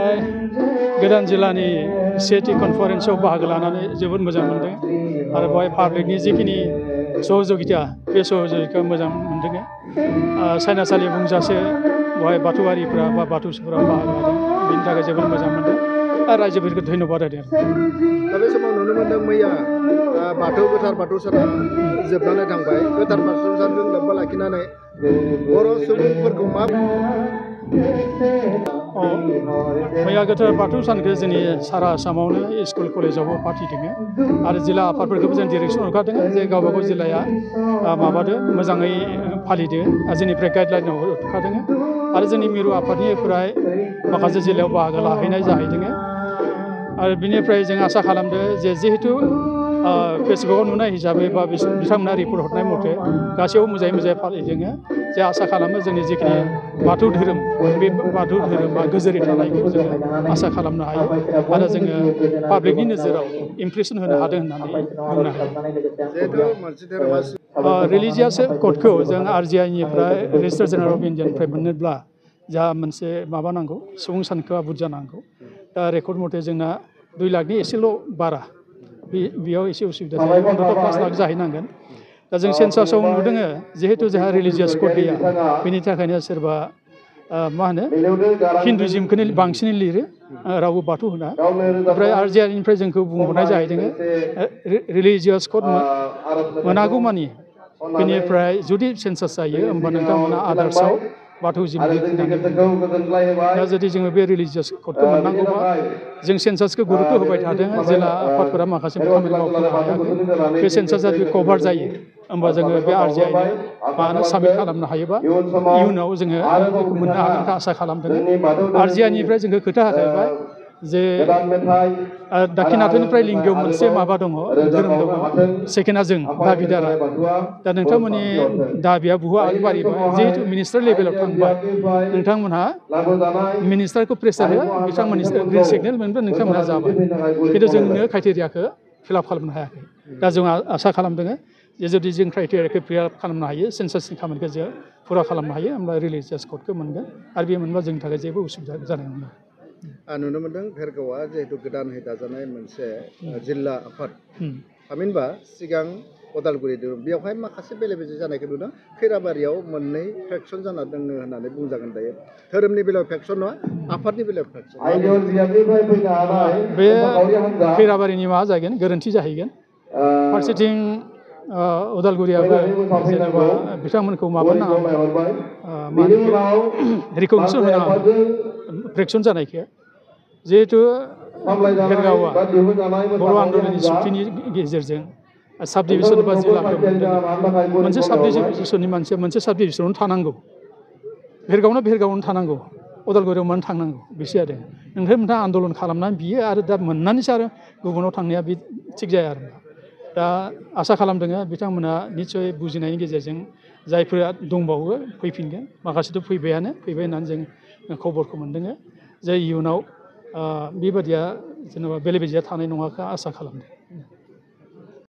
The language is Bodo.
बेवहाय गोदान जिल्लानि सेथि कनफारेन्सआव बाहागो लानानै जोबोद मोजां मोनदों आरो बेवहाय पाब्लिकनि जिखिनि सहযোगिता बे सहযোगिताखौ मोजां मोनदों। साइनासालि बुंजासे बेवहाय बाथौआरिफ्रा बा बाथौफोरा बाहागो लादों, बेनि थाखाय जोबोद मोजां मोनदों आरो रायजोफोरखौ धन्यबाद होदों। दा बे समाव नुनो मोनदों मैया गोथार बाथौ साना जोबनानै थांबाय। गोथार बाथौ सानजों लोब्बा लाखिनानै बर' सुबुंफोरखौ मा मैया गोथार बाथौ सानखौ जोंनि सारा आसामावनो स्कुल कलेजावबो फाथिदों आरो जिल्ला आफादफोरखौबो जों डिरेक्सन हरखादों जे गावबागाव जिल्लाया माबादो मोजाङै फालिदो जोंनिफ्राय गाइडलाइनाव हरखादों आरो जोंनि मिरु आफादनिफ्राय माखासे जिल्लायाव बाहागो लाहैनाय जाहैदों आरो बिनिफ्राय जों आसा खालामदों जे जिहेतु फेसबुकाव नुनाय हिसाबै बा बिथांमोना रिपर्ट हरनाय मथे गासैयावबो मोजाङै फालिदों जे आसा खालामो जोंनि जिखिनि बाथौ धोरोम बे बाथौ धोरोमा गोजोरै थानायखौ जोङो आसा खालामनो हायो आरो जोङो पाब्लिकनि नोजोराव इमप्रेसन होनो हादों होननानै बुंनो हायो। रिलिजियास कडखौ जों RGI निफ्राय रेजिस्टार जेनेरेल अफ इन्डियानिफ्राय मोननोब्ला जा मोनसे माबा नांगौ सुबुं सानखोआ बुरजा नांगौ। दा रेकर्ड मथे जोंना 2 लाखनि एसेल' बारा बेयाव एसे उसुबिदा जायो, 5 लाख जाहैनांगोन। दा जों सेन्सासाव नुदों जिहेतु जोंहा रिलिजियास कड गैया, बेनि थाखायनो सोरबा मा होनो हिन्दुइज्मखौनो बांसिनै लिरो, रावबो बाथौ होना। ओमफ्राय RGI निफ्राय जोंखौ बुंहरनाय जाहैदों रिलिजियास कड मोनागौ मानि बेनिफ्राय जुदि सेन्सास जायो होमबा नोंथांमोना आदार्सआव बाथौजिम दा जुदि जोङो बे रिलिजियास कडखौ मोननांगौबा जों सेन्सासखौ गुरुत्व होबाय थादों, जिल्ला आफादफोरा माखासे खामानि मावफुंनो हायाखै। बे सेन्सासा जुदि कभार जायो होमबा जोङो बे RGI-नो मानो साबमिट खालामनो हायोबा इयुनाव जोङो बेखौ मोननो हागोनखौ आसा खालामदों। RGI-निफ्राय जोंखौ खोथा होखाबाय जे दाखिनाथनिफ्राय लिंगियाव मोनसे माबा दङ, धोरोम दङ, सेकेन्डआ जों दाबिदारा। दा नोंथांमोननि दाबिया बुहुद आगबारिबाय, जिहेतु मिनिस्टार लेभेलाव थांबाय, नोंथांमोनहा मिनिस्टारखौ प्रेसार होआ, बिथांमोननि ग्रिन सिगनेल मोनबा नोंथांमोनहा जाबाय, खिन्थु जोंनो क्राइटेरियाखौ फिलआप खालामनो हायाखै। दा जों आसा खालामदों जे जुदि जों क्राइटेरियाखौ फिलआप खालामनो हायो, सेन्सासनि खामानिखौ जों फुरा खालामनो हायो, होमब्ला रिलिजियास कडखौ मोनगोन आरो बे मोनबा जोंनि थाखाय जेबो उसुबिदा जानाय नङा। नुनो मोनदों भेरगावआ जिहेतु गोदानै दाजानाय मोनसे जिल्ला आफाद, थामहिनबा सिगां उदालगुरि दं, बेवहाय माखासे बेले बेजे जानायखौ नुदों। खैराबारियाव मोननै फेक्सन जाना दङ होननानै बुंजागोन दायो। धोरोमनि बेलायाव फेक्सन नङा, आफादनि बेलायाव फेक्सन। बे खैराबारिनि मा जागोन, गोरोन्थि जाहैगोन। फारसेथिं उदालगुरियाबो जेनेबा बिथांमोनखौ माबा नाङामोन, रिकगनिसन होनाङामोन फ्रेक्सन जानायखौ। जिहेतु भेरगावआ बर' आन्दलननि सुक्तिनि गेजेरजों साब डिभिसन बा जिल्लाखौ मोनदों। मोनसे साब डिभिसननि मानसिया मोनसे साब डिभिसनावनो थानांगौ, भेरगावआवनो थानांगौ, उदालगुरियाव मानो थांनांगौ, बेसो आरो। नोंथांमोनहा आन्दलन खालामनानै बियो आरो दा मोननानैसो आरो गुबुनाव थांनाया बे थिग जाया आरो। दा आसा खालामदों बिथांमोना निस्सय बुजिनायनि गेजेरजों जायफोरा दंबावो फैफिनगोन, माखासेथ' फैबाय होननानै जों खबरखौ मोनदों जे इयुनाव बेबादिया जेनेबा बेले बेजेया थानाय नङाखौ आसा खालामदों।